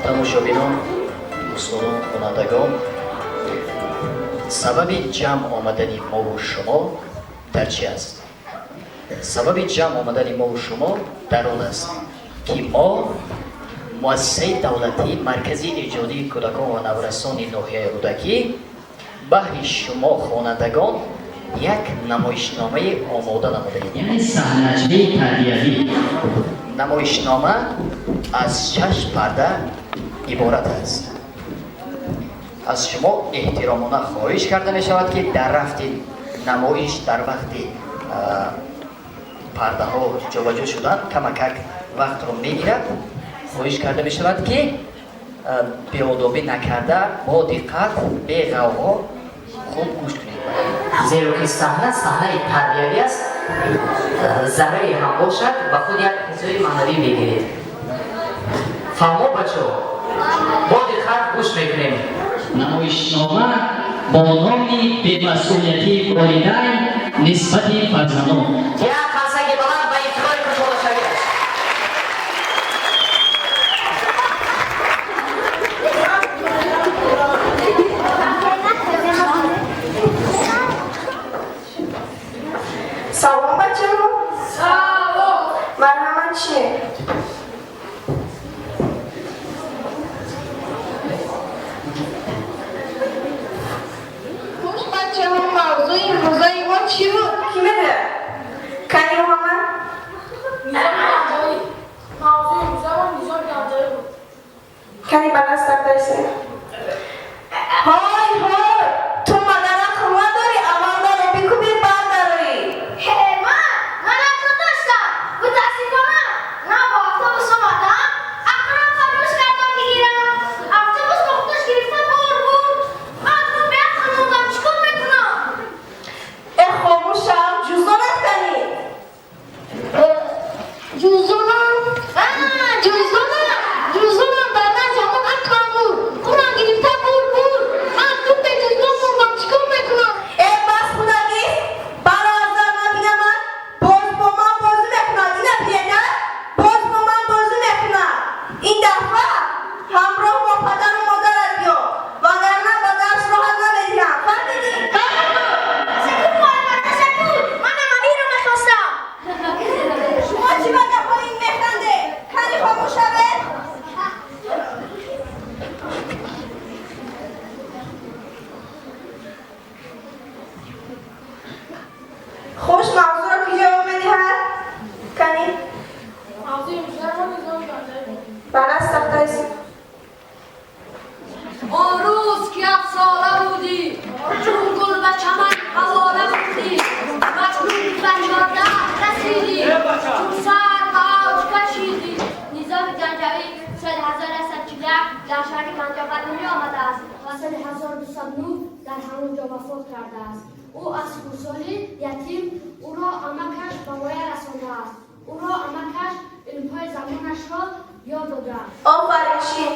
Тамошобинон, устодон, хонандагон, сабаби ҷамъ омадани мову шумо дар чи аст? Сабаби ҷамъ омадани мову шумо дар он аст, ки мо муассисаи давлатии Маркази эҷодии кӯдакон ва наврасони ноҳияи Рӯдакӣ баҳри шумо хонандагон як намоишномаи омода намудаем, яъне саҳначаи тарбиявӣ. Намоишнома аз шаш парда иборат аст. Аз шумо эҳтиромона хоҳиш карда мешавад, ки дар рафти намоиш, дар вақти пардаҳо ҷобаҷо шудан камакак вақтро мегирад, хоҳиш карда мешавад, ки беодобӣ накарда, бо диққат, беғавғо хуб гӯш кунед, зеро ки саҳна саҳнаи тарбиявӣ аст. Зарраре ҳам бошад, ба худ як ҳиссои маънавӣ мегиред. Фаҳмо, бачаҳо? Бо диққат гӯш мекунем. Намоишнома бо номи «Бемасъулиятии волидайн нисбати фарзандон». Як қарсаки баланд ба ифтихори кушодашавиаш. Салом, бачаҳо. Салом. Марҳамат, чи? Хуш, бачаҳо, мавзӯи имрӯзаи мо чӣ буд? Кӣ медонад? Кани, Муҳаммад? Низоми ганҷавӣ. Мавзӯи имрӯзаи низоми ганҷавӣ буд. Кани, ба даст тахтаисе. Ҳой, ҳой, ту магар ақл надорӣ? Аввал даро бикӯби, баъд дароӣ. Ҳе, ман ақл доштам. Мутаассифона, ман бо автобус омадам, ақлам фаромӯш кардам бигирам. Автобус бо худаш гирифта бор бурд. Ман акнун беақл мондам, чӣ кор мекунам? Э, хомӯшам, ҷуздонат кани? Ҷуздонам? Ҷуздонам! Ҷуздонам дар назди ҳамон ақлам буд. Ӯрам гирифта бур бурд. Ман акнун бе ҷуздон мондам, чӣ кор мекунам? Э, бас, худагист, баро аз дар набинамад. Боз бо ман бозӣ мекунад. Ина бинед, боз бо ман бозӣ мекунад. Ин дафъа ҳамроҳ бо падару модарат биё, вагарна ба дарс роҳат намедиҳам. Фаҳмидӣ? Ташаккур, муаллима, ташаккур. Манам ҳаминро мехостам. Шумо чӣ ба гапҳои ин механдед? Кани, хомӯш шавед. Хуш, мавзӯъро кӣ ҷавоб медиҳад? Кани? Мавзӯи имрӯзаи мо низоми ганҷавӣ буд. Ба даст тахтаиси. Он рӯз ки ҳафтсола будӣ, чун гул ба чаман ҳавола будӣ, ва чун ба 14 расидӣ, чун сар ба авҷ кашидӣ. Низоми Ганҷавӣ соли 1141 дар шаҳри Ганҷа ба дунё омадааст ва соли 1209 дар ҳамон ҷо вафот кардааст. Ӯ аз хурдсолӣ ятим, ӯро амакаш ба воя расондааст. Ӯро амакаш илмҳои замонашро ёд додааст. Офарин, шин.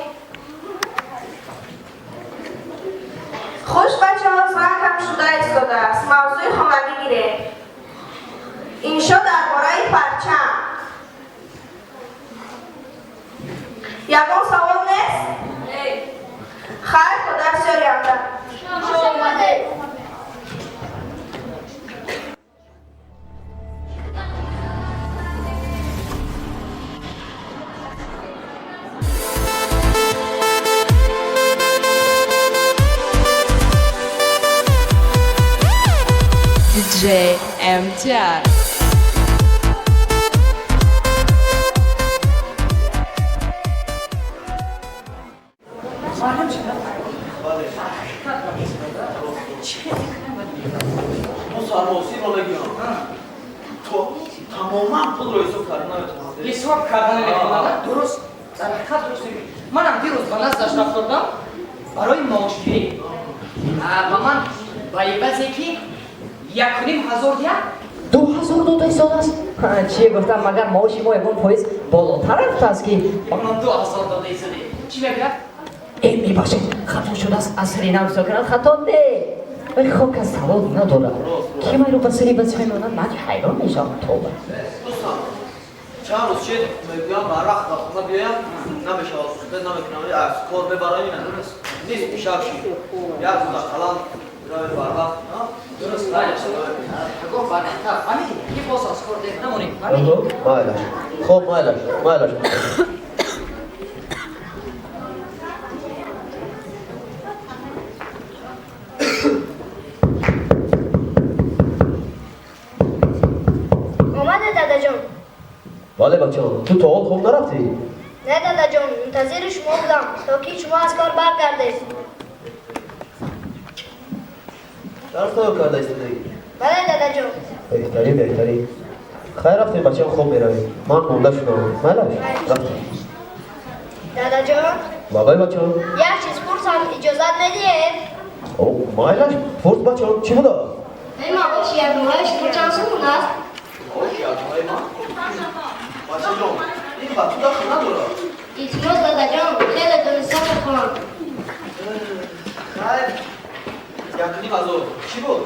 Хуш, бачаҳо, занг ҳам шуда истодааст. Мавзӯи хонагӣ гиред. Иншо дар бораи парчам. Ягон савол нест? Хайр, то дарси оянда. Хуш омадед. DJ MTR. Муаллим шуда? Чӣ хел кунам? Мо сармосӣ ролагиам. То тамоман пулро ҳисоб карда наметавонам. Ҳисоб карда наметавонад. Дуруст, дар ҳақиқат дуруст мегӯӣ. Манам дирӯз ба наздаш рафта будам барои маошгирӣ. Ба ман ба ивазе ки 1500 диҳад, 2000 дода истодааст. Чие, гуфтам, магар маоши мо ягон фоиз болотар рафтааст, ки ба ман 2000 дода истоди? Чӣ мегӯяд? Э, мебахшед, хато шудааст, аз сари нав ҳисоб кардам. Хато не, вале хоб, кас савод надорад, ки майро ба сари вазифа мемонад. Ман ҳайрон мешавам, тоба. Дӯстам, чанд рӯз шед мегӯям, барвақт ба хона биёям. Намешавад, успед намекунам, аз кор мебарам ина. Нисфи шаб шид. Як рӯз ақаллан равем барвақт, а? Дуруст, майлаш. Пагоҳ барвақттар, фаҳмидӣ? Ки боз аз кор дер намонем, фаҳмидӣ? Майлаш. Хоб, майлаш, майлаш. Омада, дадаҷон. Бале, бачаам, ту то ҳол хоб нарафтӣ? Не, дадаҷон, мунтазири шумо будам, то ки шумо аз кор баргардед. Дарс тайёр карда истодаӣ? Бале, дадаҷон. Беҳтарин, беҳтарин. Хайр, рафтем, бачаам, хоб меравем. Ман монда шудам. Майлаш, рафтем. Дадаҷон. Бабай, бачаам. Як чиз пурсам, иҷозат медиҳед? О, майлаш, пурс, бачаам, чӣ буда? Ин маоши якмоҳаи шумо чанд сомон аст? Маоши якмоҳаи ман? Бачаҷон, ин ба ту дахл надорад. Илтимос, дадаҷон, хеле дониста мехоҳам. Хайр, 1500. Чӣ буд?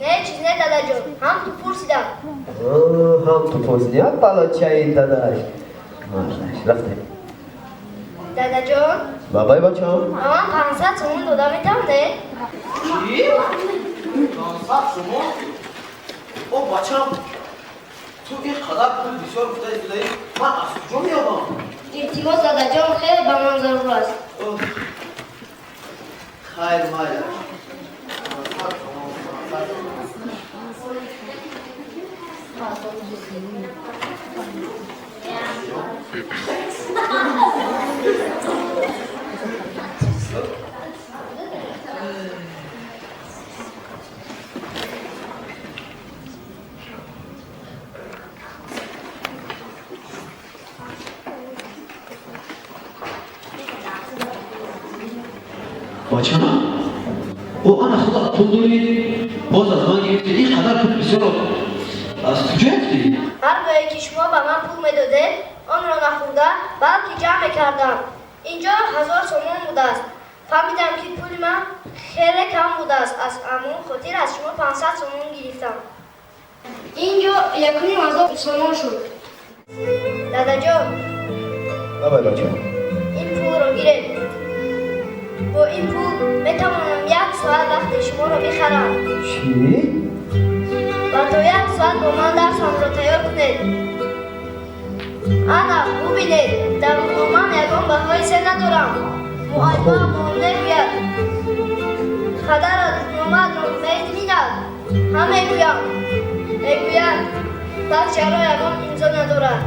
Не, чиз не, дадаҷон, ҳам ту пурсидам. Ҳам ту пурсидӣ, як палочаи дадаш. Майлаш, рафтем. Дадаҷон. Бабай, бачаам. Ба ман 500 сомон дода метавонед? Чӣ? 500 сомон? О, бачам, ту ин қадар пул бисёр гуфта истодаӣ, ман аз куҷо меёбам? Илтимос, дадаҷон, хеле ба ман зарур аст. Хайр, майлаш. 500 сомон, 500 сомон. Бачам, о, ана худо пул дорӣ, боз аз ман гирифтӣ, ин қадар пул бисёр аз куҷо ёфтӣ? Ҳар гоҳе ки шумо ба ман пул медодед, онро нахӯрда, балки ҷамъ мекардам. Инҷо 1000 сомон будааст. Фаҳмидам, ки пули ман хеле кам будааст. Аз ҳамон хотир аз шумо 500 сомон гирифтам. Инҷо 1500 сомон шуд. Дадаҷон. Бабай, бачам. Ин пулро гиред. Бо ин пул метавонам як соат вақти шуморо бихарам. Чӣ? Ва то як соат бо ман дарсамро тайёр кунед. Ана, бубинед, дар рӯзномаам ягон баҳои се надорам. Муаллимам ба он мегӯяд. Падарат рӯзномаатро мебинад. Ҳам мегӯям. Мегӯяд, баъд чаро ягон имзо надорад?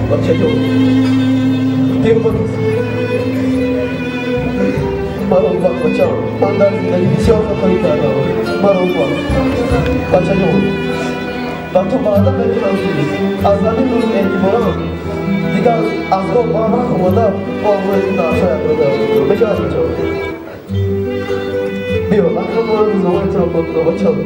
Бачаҷон, бимон. Маро бахш, бачам. Ман дар зиндагӣ бисёр хатоӣ кардам. Маро бахш. Бачаҷон, ба ту ваъда мекунам, ки аз ҳамин рӯз эътиборан дигар аз роҳ барвақт омада бо ҳамроҳи ту дарсҳоятро тайёр мекунам. Мешавад, бачам? Биё, акнун ман рӯзномаи туро кор кунам, бачам.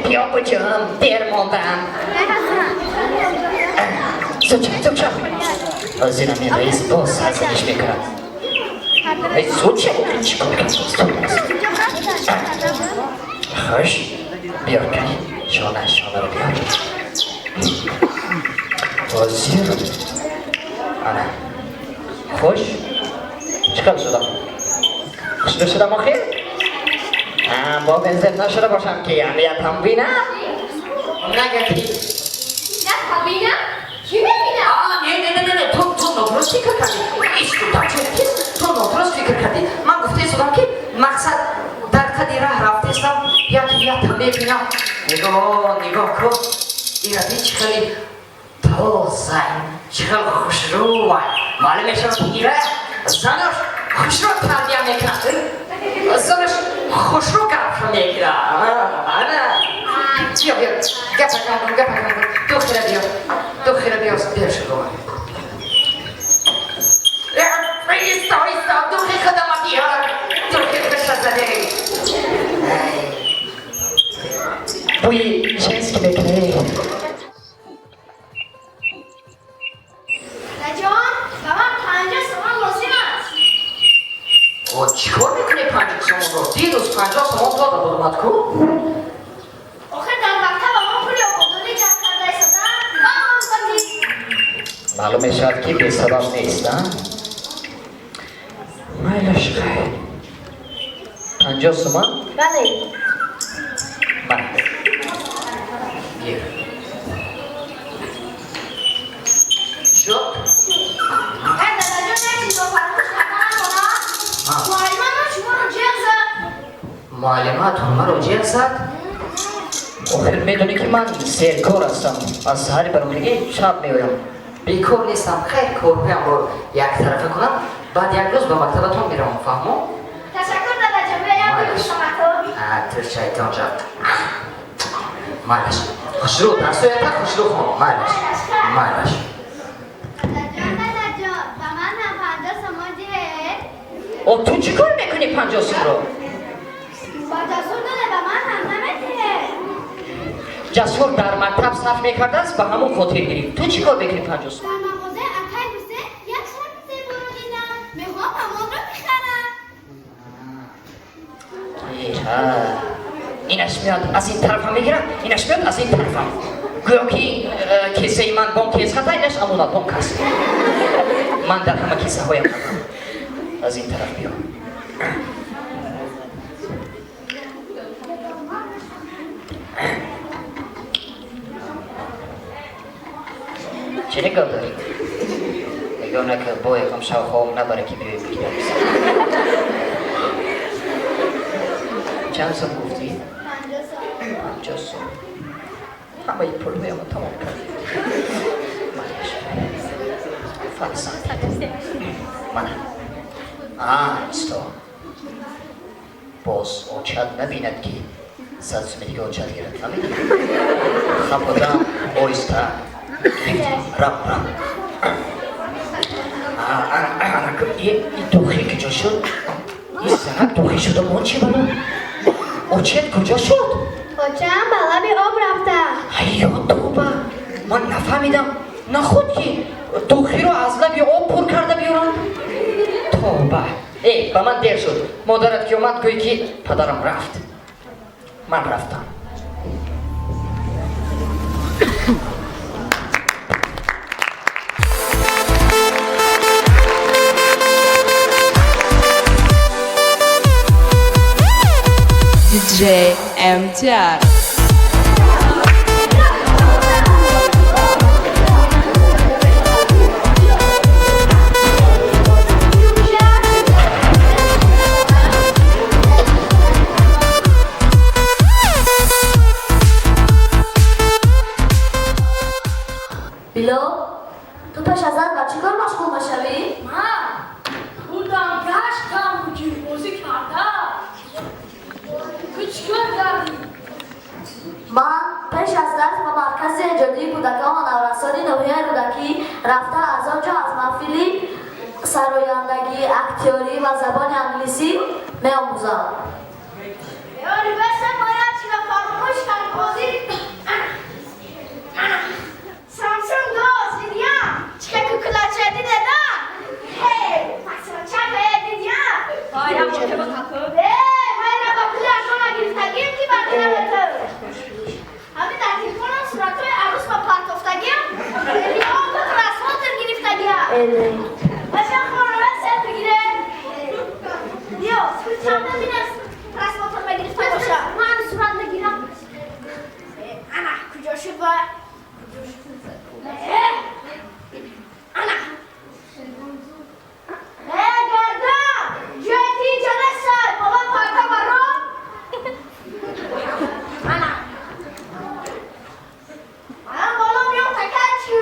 Бیا بچم، دیر ماندم. زود شو، زود شو. حاضرم این رئیس باز سرزنش میکنم. زود شو، چیکار کنم؟ زود. خوش بیار که شانه شانه رو بیار. حاضر. آره. خوش چیکار شدم؟ خوش شدم آخر؟ با بنزن نشده باشم که یعنی هم بینم نگه کی نه بینم؟ کی ببینم؟ نه نه نه نه، تو نادرست فکر کردی. تو نادرست فکر کردی. من گفته شدم که مقصد در قدی راه رفته استم، یکی یک میبینم. نگاه نگاه کن، این چه خیلی تازه، چه خیلی خوشرو. معلوم میشود که ایره زنش خوشرو تربیه میکرد، زنش خوشرو گپ میگیره. آره. Гапакам кун, гапакам кун. Духтара биё. Духтара биё, биё шумо. Иста, иста, духи худама биёр. Духи хуша заде. Бӯи женский мекунӣ. Дадаҷон, ба ман 50 сомон лозим аст. О, чӣ кор мекунӣ 50 сомонро? Дирӯз 50 сомон дода будамат ку? Охир дар мактаб мо пули ободонӣ ҷамъ карда истодам. Ба он хотир. Маълум мешавад ки бесабаб нест, а? Майлаш хайр. 50 сомон? Бале. Ман. Гир. Шуд? Эй, дадаҷон, як чизро фаромӯш карда намонам. Муаллимамон шуморо ҷеғ зад. Муаллиматон маро ҷеғ зад? Охир медонӣ ки ман серкор ҳастам. Аз саҳари баромадагӣ шаб меоям. Бекор нестам. Хайр, корҳоямро яктарафа кунам, баъд як рӯз ба мактабатон меравам, фаҳмо? Ташаккур, дадаҷон, биёям бибӯсаматон. А, ту шайтон ҷон. Майлаш. Хушрӯ, дарсоята хушрӯ хон. Майлаш. Майлаш. Дадаҷон, дадаҷон, ба ман ҳам 50 сомон диҳед. О, ту чӣ кор мекунӣ 50 сомонро? Ба Ҷасур дода, ба ман ҳам намедиҳед. Ҷасур дар мактаб сарф мекардааст, ба ҳамон хотир гирифт. Ту чӣ кор мекунӣ 50 сомон? Дар мағозаи акай Ҳусейн як шарфи зеборо дидам. Мехоҳам ҳамонро бихарам. Инаш меояд аз ин тарафам мегирад, инаш меояд аз ин тарафам. Гӯё ки кисаи ман бонк аст, хата инаш амонатбонк аст. Ман дар ҳама кисаҳоям аз ин тараф биё. Чӣ нигоҳ дорӣ? Нигоҳ накард, бо якам шавхом набара ки биёй бигирам. Чанд сом гуфтӣ? 50 сомон. 50 сом. Ҳамаи пулҳоямро тамом кардӣ. Майлаш. Фарзанд. Мана. А, исто. Боз очат набинад ки 100 суми дига очат гирад, фаҳмидӣ? Хаподам, оҳиста. Гирифтӣ? Рав, рав. Ин духи куҷо шуд? Ин занак духи шуда мон чӣ бало? Очет куҷо шуд? Очам ба лаби об рафта. Ҳайё тоба! Ман нафаҳмидам. Нахуд ки духиро аз лаби об пур карда биёрам? Тоба! Э, ба ман дер шуд. Модарат ки омад, гӯй ки падарам рафт. Ман рафтам. DJ MTR. Билол, ту пеш аз дарс ба чӣ кор машғул мешавӣ? Ман худам гаштам гирбозӣ карда. Ту чӣ кор кардӣ? Ман пеш аз дарс ба маркази эҷодии кӯдакон ва наврасони ноҳияи Рӯдакӣ рафта, аз он ҷо аз маҳфили сарояндагӣ, актёрӣ ва забони англисӣ меомӯзам. Ёри баса бояд чиро фаромӯш кард ҳозир. Самсунг доз дидиям. Чика кукулача дида? Ҳей, пасрачака дидиям. Э, майра ба пули арзона гирифтагием ки бар дилам ту. Ҳамин дар телефонам суратҳои арӯс ба партофтагиям. Миллион просмотр гирифтагиям. Баша хонава селфи гирем. Биё, чанда бинас просмотр мегирифта боша. Ман сурат мегирам. Ана, куҷо шуд ва? Э, ана. Э, гардам! Ҷои ти инҷо несай, баба парта баро. Ана. Ман боло меом такачу.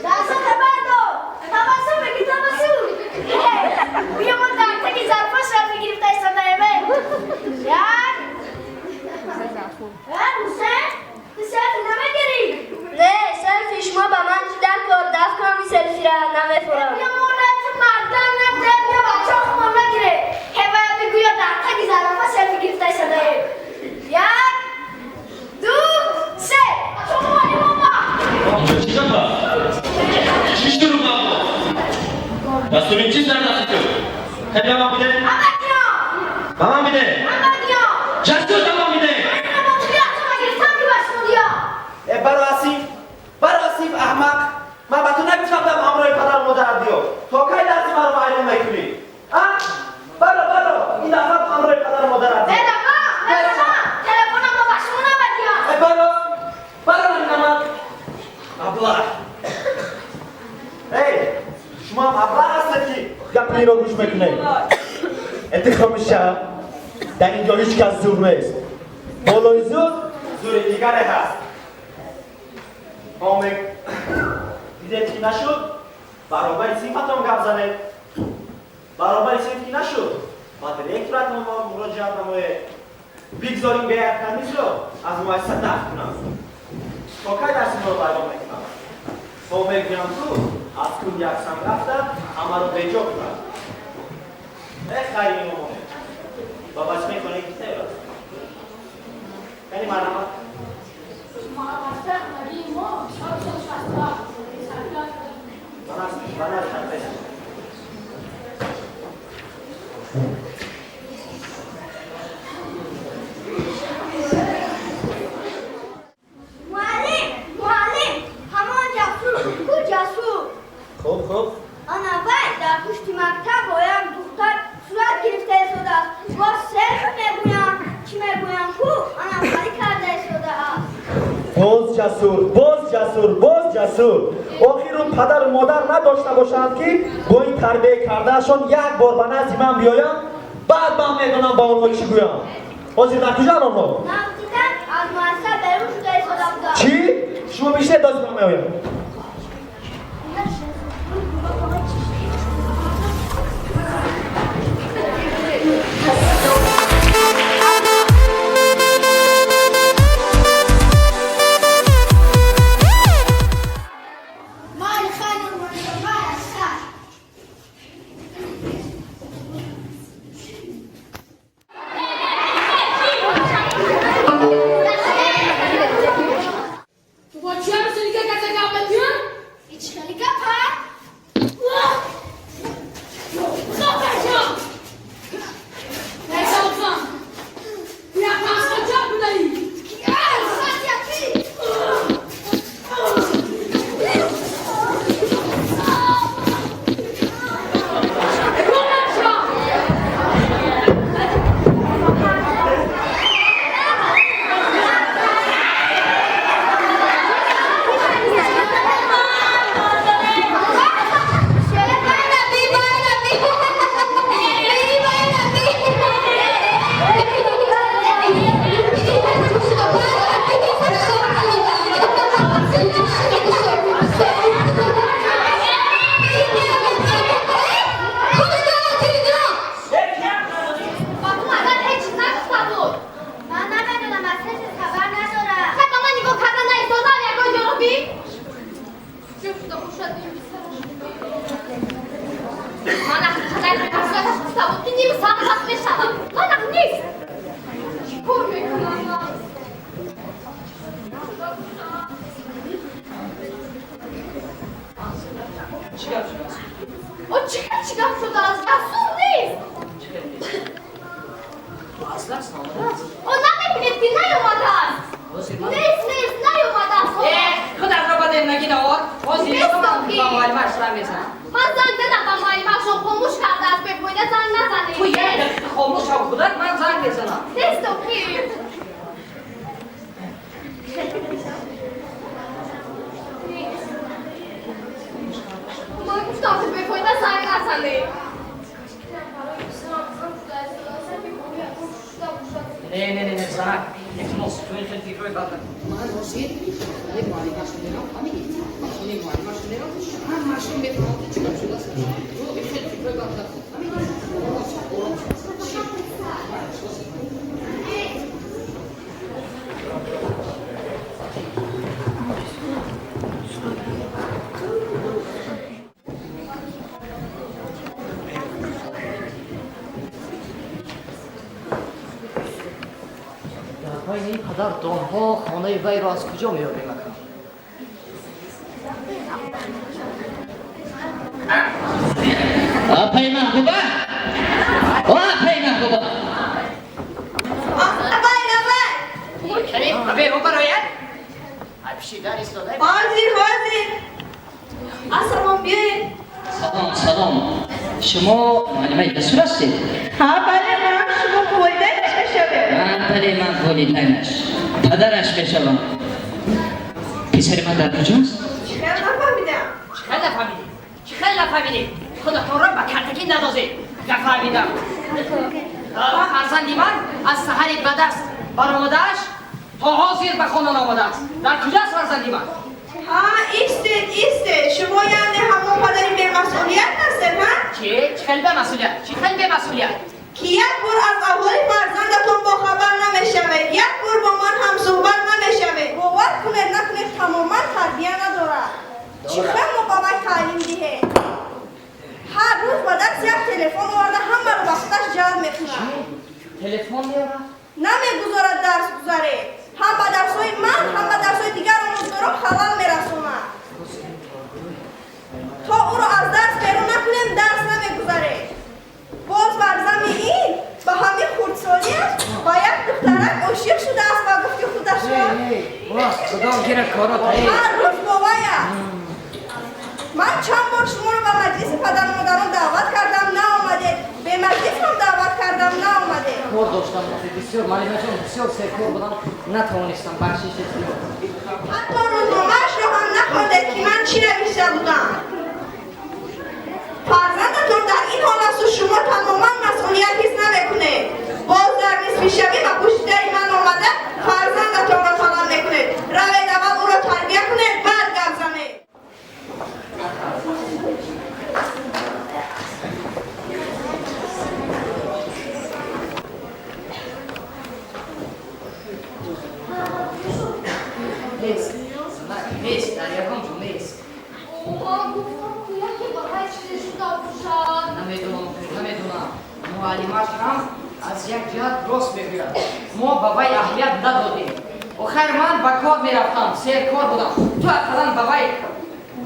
Дастата бардор. Табассум мекунӣ, табассум. Биё мо дар таги зарфа селфи гирифта истодаем. Як. Э, Ҳусейн, ту селфи намегирӣ? селфи шумо ба ман чӣ дар кор? Дафт кунам ин селфиро, намефурам. Мардам набуда, бия бачаҳо хумор нагире. Ҳевая бигӯё дар таги зарафа селфи гирифта истодаем. Як, ду, се. Бачаҳо муаллим омад. Чӣ гапа? Чӣ шурӯъ гапо? Дастурин чиз дар дасти ту? Хеле ба ман биде? Амадиён! Ба ман биде? Амадиён! Ҷасур, ба ман биде! Э, баро Асиф, баро Асиф, аҳмақ! Ман ба ту нагуфтам ҳамроҳи падару модарат биё. То кай дарси маро вайрон мекунӣ? А? Баро, баро, ин дафъа ҳамроҳи падару модарат биё. Телефонамро ба шумо набадиям. Э, баро, баро, наминамад. Аблаҳ. Эй, шумо ҳам аблаҳ ҳастед ки гапи инро гӯш мекунед. Эти хомӯша, дар ин ҷо ҳеҷ кас зур нест. Болои зур зури дигаре ҳаст. Омек, дидед ки нашуд, баробари синфатон гап занед. Баробари синф ки нашуд, ба директоратон муроҷиат намоед. Бигзор ин беяктамизро аз муассиса дафт кунам. То кай дарси моро вайрон мекунам? То мегӯям ту аз кун як санг рафта ҳамаро беҷо кунад. Э, хайри имомоне. Ба бачаи хонаи ки тайёр аст? Яъне марҳамат. Ба назди. Муаллим, муаллим, ҳамон Ҷасур ку, Ҷасур. Хуб, хуб. Ана вай дар пушти мактаб бо як духтар сурат гирифта истодааст. Боз селфи мегӯям, чӣ мегӯям ку, ана халӣ карда истодааст. Боз Ҷасур, боз Ҷасур, боз Ҷасур. Охир он падару модар надошта бошанд ки бо ин тарбия кардаашон як бор ба назди ман биёянд, баъд ман медонам ба онҳо чӣ гӯям. Ҳозир дар куҷоанд онҳо? Навдидан аз муассиса берун шуда истода буданд. Чӣ? Шумо мешинед, ҳозир ман меоям. Ман хайр ман. Ту бо чӣ ҳамсолига каза гап метиҳӣ? Ҳеҷ хеле гапа? Худо! Несалсан! Я пасто ча будаи? Сатяки! Гумаша! Ба ту магар ҳеҷ чиз нагуфта буд? Ман намедонам, аз ҳеҷ чиз хабар надорам. Хай, ба ман нигоҳ карда наистода, ягон ҷоро би. Чӣ шуда бошад ин писараш? Ман ах қадар ҳасраташ гуфта буд, ки ним соат пас мешавам. Ман ах нест. Чӣ кор мекунам ман? Чӣ гап шудааст? О, чӣ хел чӣ гап шудааст? Ҷасур нест. Чӣ хел нест? Ту аз дарс наомадааст? О, намебинед ки наёмадааст? Ҳозир ман Нест, нест, наёмадааст. Э, худатро ба дил нагин, овор. Ҳозир Нест, ман охи. ба муаллимаш занг мезанам. Ман занг задам ба муаллимашон, хомӯш кардааст, бефоида занг назанед. Ту як дақиқа хомӯш шав худат, ман занг мезанам. Нест, охи. Нест. Ман гуфтам ки бефоида занг назанед. Не, не, не, не, занак. Илтимос, ту ин хел фикрҳои бад накун. Ман ҳозир хонаи муаллимашро мерам, фаҳмидӣ? Ба хонаи муаллимашро мерам, ҳамаашро мефаҳмам ки чӣ гап шудааст. Ту ин хел фикрҳои бад накун. Фаҳмидӣ? Ором шав, ором шав. Чӣ? Ҳозир. Қадар донҳо хонаи вайро аз куҷо меёбем акнун? Апай Маҳбуба! Апай Маҳбуба! Абай, абай! Карим, берун барояд? Пиши дар истода. Ҳозир, ҳозир. Ассалом, биёед. Салом, салом. Шумо муаллимаи Ҷасур ҳастед? Ҳа, бале, ман шумо волидайнаш мешавед. Ман, бале, ман волидайнаш. Падараш мешавам. Писари ман дар куҷост? Чӣ хел нафаҳмидам? Чӣ хел нафаҳмидӣ? Чӣ хел нафаҳмидӣ? Худатонро ба картакӣ надозед. Нафаҳмидам. Фарзанди ман аз саҳари ба даст баромадааш то ҳозир ба хона наомадааст. Дар куҷост фарзанди ман? Ҳа, истед, истед. Шумо яъне ҳамон падари бемасъулият ҳастед, ҳа? Чӣ? Чӣ хел бемасъулият? Чӣ хел бемасъулият? Ки як бор аз аҳволи фарзандатон бохабар намешавед, як бор бо ман ҳамсуҳбат намешавед. Бовар кунед, накунед, тамоман тарбия надорад. Чӣ хел мо ба вай таълим диҳем? Ҳар рӯз ба даст як телефон оварда ҳамаро ба худаш ҷалб мекунад. Телефон меорад? Намегузорад дарс гузаред. Ҳам ба дарсҳои ман, ҳам ба дарсҳои дигар омӯзгорон халал мерасонад. То ӯро аз дарс берун накунем, дарс намегузаред. Боз бар зами ин ба ҳамин хурдсолиаш ба як духтарак ошиқ шудааст ба гуфти худашон. Ҳар рӯз бо вай аст. Ман чанд бор шуморо ба маҷлиси падару модарон даъват кардам, наомадед. Бе маҷлис ҳам даъват кардам, наомадед. Кор доштам, бисёр малимаҷон, бисёр серкор будам, натавонистам, бахшиш зиёд. Ҳатто рӯзномаашро ҳам нахондед, ки ман чӣ навишта будам. Фарзандатон дар ин ҳол асту шумо тамоман масъулият ҳис намекунед. Боз дар нисфи шабӣ ба пушти дари ман омада фарзандатонро талаб мекунед. Равед аввал ӯро тарбия кунед, баъд гап занед. Нест, нест, дар ягон ҷо нест. Ман гуфтам, кӯяке ба вай чизе шуда бошад. Намедонам, намедонам. Муаллимаш ҳам аз як ҷиҳат рост мегӯяд. Мо ба вай аҳамият надодем. Охир ман ба кор мерафтам, серкор будам. Ту ақаллан ба вай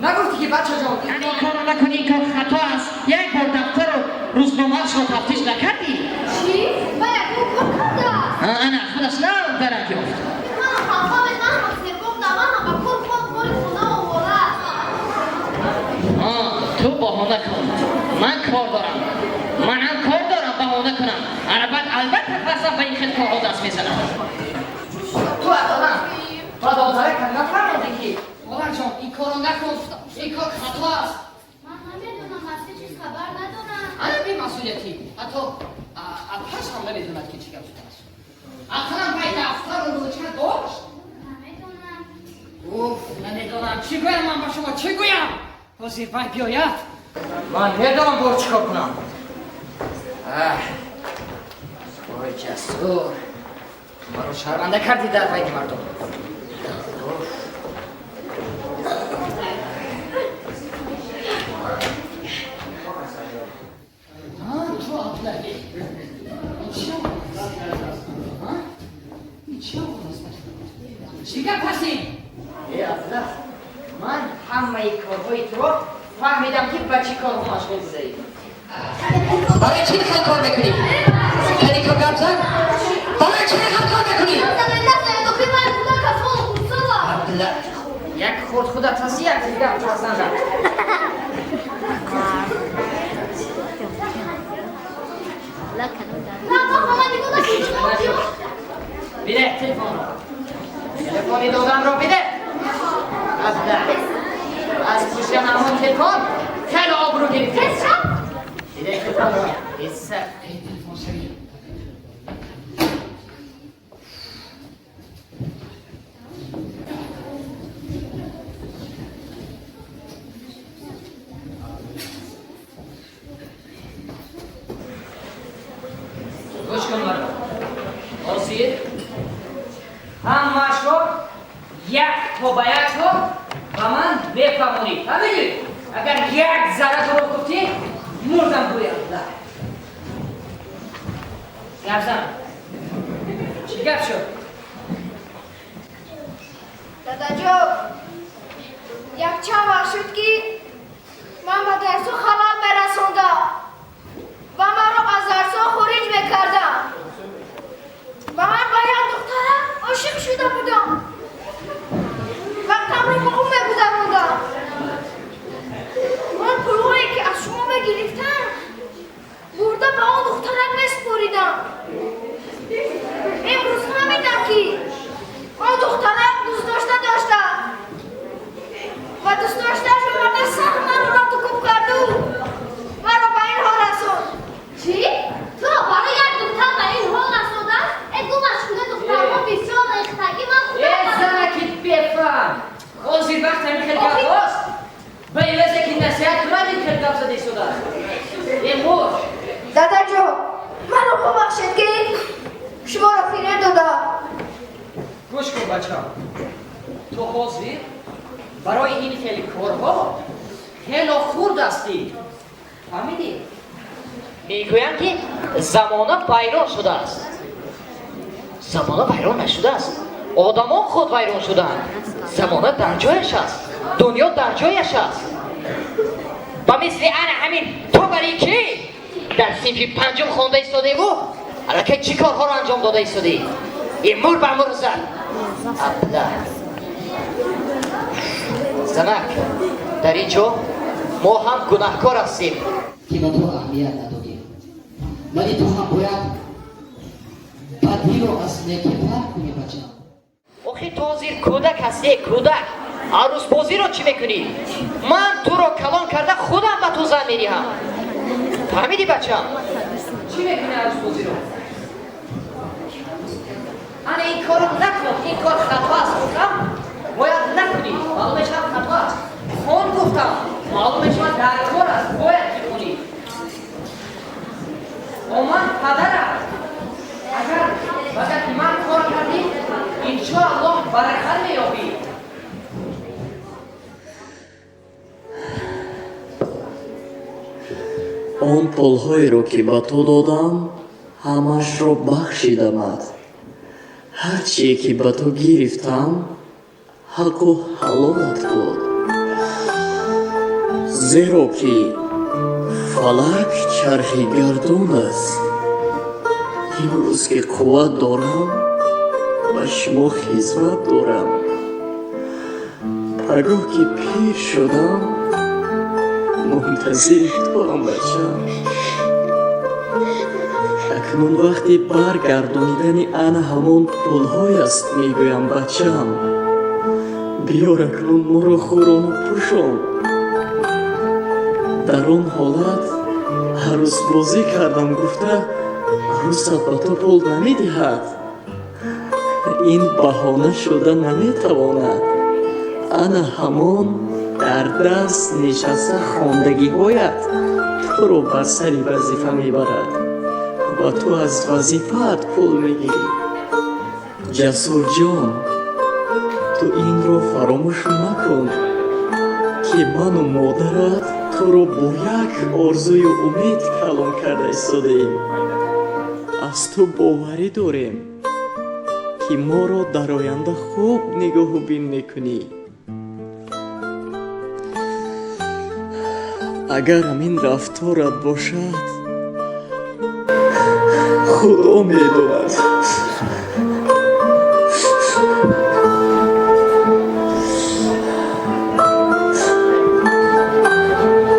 нагуфтӣ, ки бачаҷон, ин корро накун, ин кор хато аст. Як бор дафтару рӯзномаашро тафтиш накардӣ? Чӣ? Ба ягон кор кардааст? Ана, худаш нав дарак ёфт. Ман хафа, ман ҳам серкор будам, ман ҳам ба кор бори хона овора. Ту баҳона кун. Ман кор дорам. Ман ҳам кор дорам, баҳона кунам. Ана баъд албатта фарзанд ба ин хел корҳо даст мезанад. Ту ақаллан ба додарака нафармодӣ, ки модарҷон, ин корро накун, ин кор хато аст. Ман намедонам, аз ҳеҷ чиз хабар надорам. Ана бемасъулиятӣ. Ҳатто апаш ҳам намедонад, ки чӣ гап шудааст. Ақаллан вай дафтару ручка дошт? Намедонам. Уф, намедонам. Чӣ гӯям ман ба шумо, чӣ гӯям? Ҳозир вай биёяд. Ман медонам бор чӣ кор кунам. Ой, Ҷасур, маро шарманда кардӣ дар байни мардум. Уф. Ту аблаҳӣ. Ин чӣ овоз аст? Ин чӣ овоз аст? Чӣ гап ҳаст ин? Э, аблаҳ, ман ҳамаи корҳои туро фаҳмидам, ки ба чӣ корҳо машғул будаӣ. Барои чӣ хел кор мекунӣ? Канико, гап зан. Барои чӣ хел кор мекунӣ? Абдулла, як хурд худат ҳастӣ, як дигар фарзандат. Биде телефонро. Телефони додамро биде. Абдулла, аз пушти ҳамон телефон хеле обрӯ гирифтӣ. Биде телефонро. Бисар. Телефон шавӣ. Гӯш кун маро. Ҳозир ҳамаашро як то ба як то ба ман мефаҳмонӣ. Фаҳмидӣ? Агар як зарра дурӯғ гуфтӣ, мурдам гӯям. Гап зан. Чӣ гап шуд? Дадаҷон, якчанд вақт шуд, ки ман ба дарсҳо халал мерасондам ва маро аз дарсҳо хориҷ мекардам. Ва ман ба як духтара ошиқ шуда будам. Вақтамро ба ӯ мегузарондам. Ман пулҳое, ки аз шумо мегирифтам, бурда ба он духтарак месупоридам. Имрӯз фаҳмидам, ки он духтарак дӯстдошта дошта ва дӯстдоштааш омада сахт маро ратукуб карду маро ба ин ҳол расонд. Чӣ? Туро барои як духтар ба ин ҳол расондааст? Э, гумаш куна, духтарҳо бисёр рехтагӣ, ман Э, занаки бефаҳм! Ҳозир вақт ҳамин хел гапҳост? Ба ивазе ки насиҳат кунад, ин хел гап зада истодааст. Э, муш! Дадаҷон, маро бубахшед, ки шуморо фиреб додам. Гӯш кун, бачам. Ту ҳозир барои ин хели корҳо хело хурд ҳастӣ. Фаҳмидӣ? Мегӯянд, ки замона вайрон шудааст. Замона вайрон нашудааст, одамон худ вайрон шудаанд. Замона дар ҷояш аст, дунё дар ҷояш аст. Ба мисли ана ҳамин ту, барои ки дар синфи панҷум хонда истодеву аллакай чӣ корҳоро анҷом дода истодӣ? Ин мур ба мур зад, абла занак. Дар ин ҷо мо ҳам гунаҳкор ҳастем, ки ба ту аҳамият надодем, вале ту ҳам бояд бадиро аз некӣ фарқ кунӣ, бачам. Охи ту ҳозир кӯдак ҳастӣ, кӯдак. Арӯсбозиро чӣ мекунӣ? Ман туро калон карда, худам ба ту зан медиҳам. Фаҳмидӣ, бачам? Чӣ мекунӣ арӯсбозиро? Ана ин корро накун, ин кор хато аст, гуфтам, бояд накунӣ, маълум мешавад, хато аст. Хон, гуфтам, маълум мешавад, дар кор аст, бояд ки хонӣ. О, ман падарам, агар ба гапи ман кор кардӣ, иншоаллоҳ, баракат меёбӣ. Он пулҳоеро, ки ба ту додам, ҳамашро бахшидамат. Ҳар чие, ки ба ту гирифтам, ҳаққу ҳалолат буд, зеро ки фалак чархи гардон аст. Имрӯз ки қувват дорам, ба шумо хизмат дорам, пагоҳ ки пир шудам, мунтазири туам, бачам. Акнун вақти баргардонидани ана ҳамон пулҳой аст. Мегӯям, бачам, биёр, акнун моро хӯрону пӯшон. Дар он ҳолат арӯсбозӣ кардам гуфта, арӯсат ба ту пул намедиҳад. Ин баҳона шуда наметавонад. Ана ҳамон дар дарс нишаста хондагиҳоят туро бар сари вазифа мебарад ва ту аз вазифаат пул мегирӣ. Ҷасурҷон, ту инро фаромӯш макун, ки ману модарат туро бо як орзую умед калон карда истодаем. Аз ту боварӣ дорем, ки моро дар оянда хуб нигоҳу бин мекунӣ. Агар ҳамин рафторат бошад, Худо медонад.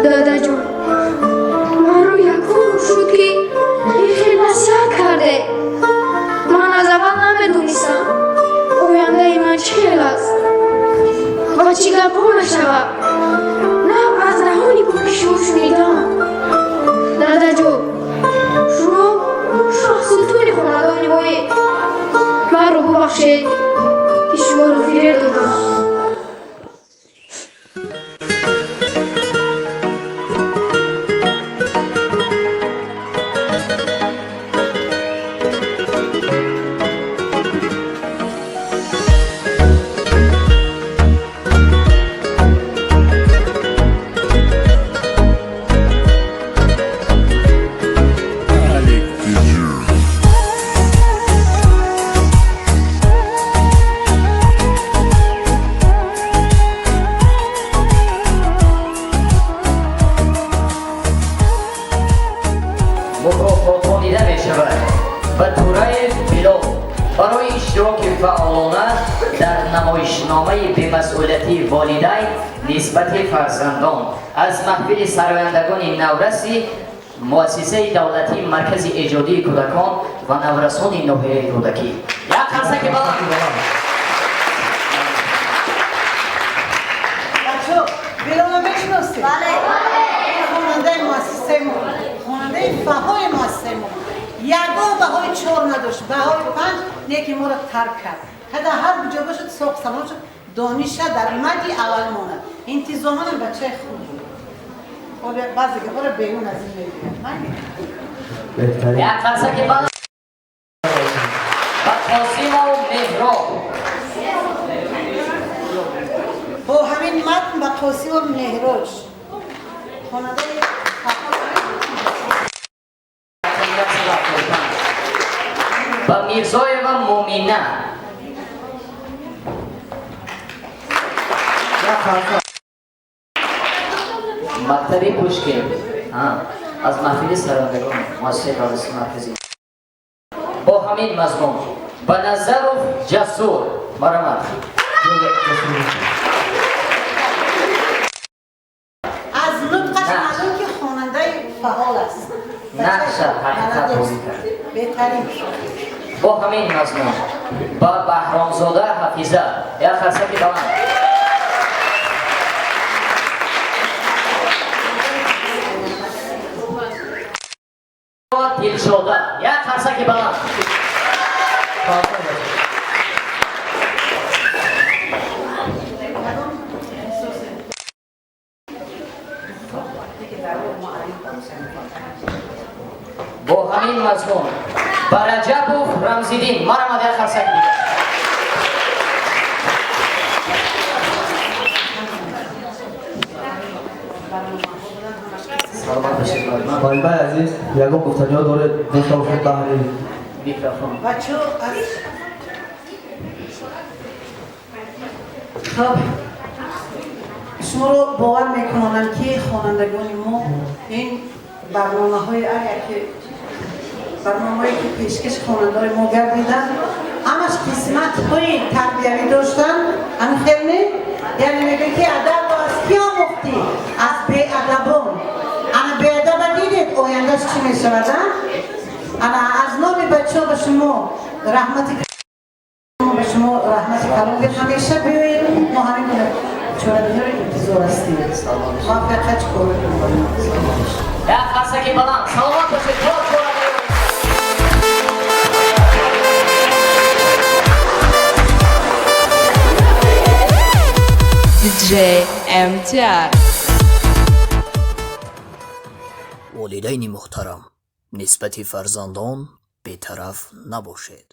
Дадаҷон, маро якум шуд, ки ин хел насиҳат карде. Ман аз аввал намедонистам, ояндаи ман чӣ хел аст ва чӣ гапҳо мешавад. На аз даҳони поки шумо шунидам. Дадаҷон, шумо шоҳсултони хонадони моед. Маро бубахшед, ки шуморо фиреб додам. Намоишномаи бемасъулияти волидайн нисбати фарзандон аз маҳфили сарояндагони навраси муассисаи давлатии Маркази эҷодии кӯдакон ва наврасони ноҳияи Рӯдакӣ. Як қарсаки баланд. Бачо, Билола мешиносед? Бале. Хонандаи муассисаи мо, хонандаи баҳои муассисаи мо. Ягон баҳои 4 надошт, баҳои 5 неки моро тарк кард. Ҳада ҳар куҷо бошад, соқ салом шуд, дониша дар мади аввал монад. Интизоманам бачаи хуб буд. Ҳоло баъзе гапҳоро берун аз ин мегӯям. Беҳтарин. Як қарсаки баланд ба Қосимов Меҳроб. Бо ҳамин матн ба Қосимов Меҳроҷ. Хонандаи ба Мирзоева Мумина. Мактаби Пушкин аз маҳфили сарояндагон муассисаи давлатии марказӣ. Бо ҳамин мазмун ба Назаров Ҷасур марҳамат. Аз нутқаш маълум ки хонандаи фаъол аст. Нақша ҳақиқат бозӣ кард. Беҳтарин. Бо ҳамин мазмун ба Баҳромзода Ҳафиза. Як қарсаки баланд. Дилшода. Як қарсаки баланд. Бо ҳамин мазмун ба Раҷабов Рамзиддин марҳамат. Як қарсаки дигар. Саломат бошед. Муаллимаи азиз, ягон гуфтаниҳо доред дошта бошед баҳри микрофон? Бачо, аз хоб шуморо бовар мекунонам ки хонандагони мо ин барномаҳои аяки барномаҳое ки пешкаши хонандаҳои мо гардиданд, ҳамаш қисматҳои тарбиявӣ доштанд. Ҳамин хел не? Яъне мегӯяд ки адабро аз кӣ омӯхтӣ? Аз беадабон. Ана беадаба дидед ояндаш чӣ мешавад, а? Ана аз номи бачаҳо ба шумо раҳмати ба шумо раҳмати калом гӯем. Ҳамеша биёед, мо ҳамин гуна чорабиниҳоро интизор ҳастем. Муваффақият коротон. Як қарсаки баланд. Саломат бошед. То чорабиниҳо. DJ MTR. Волидайни муҳтарам, нисбати фарзандон бетараф набошед.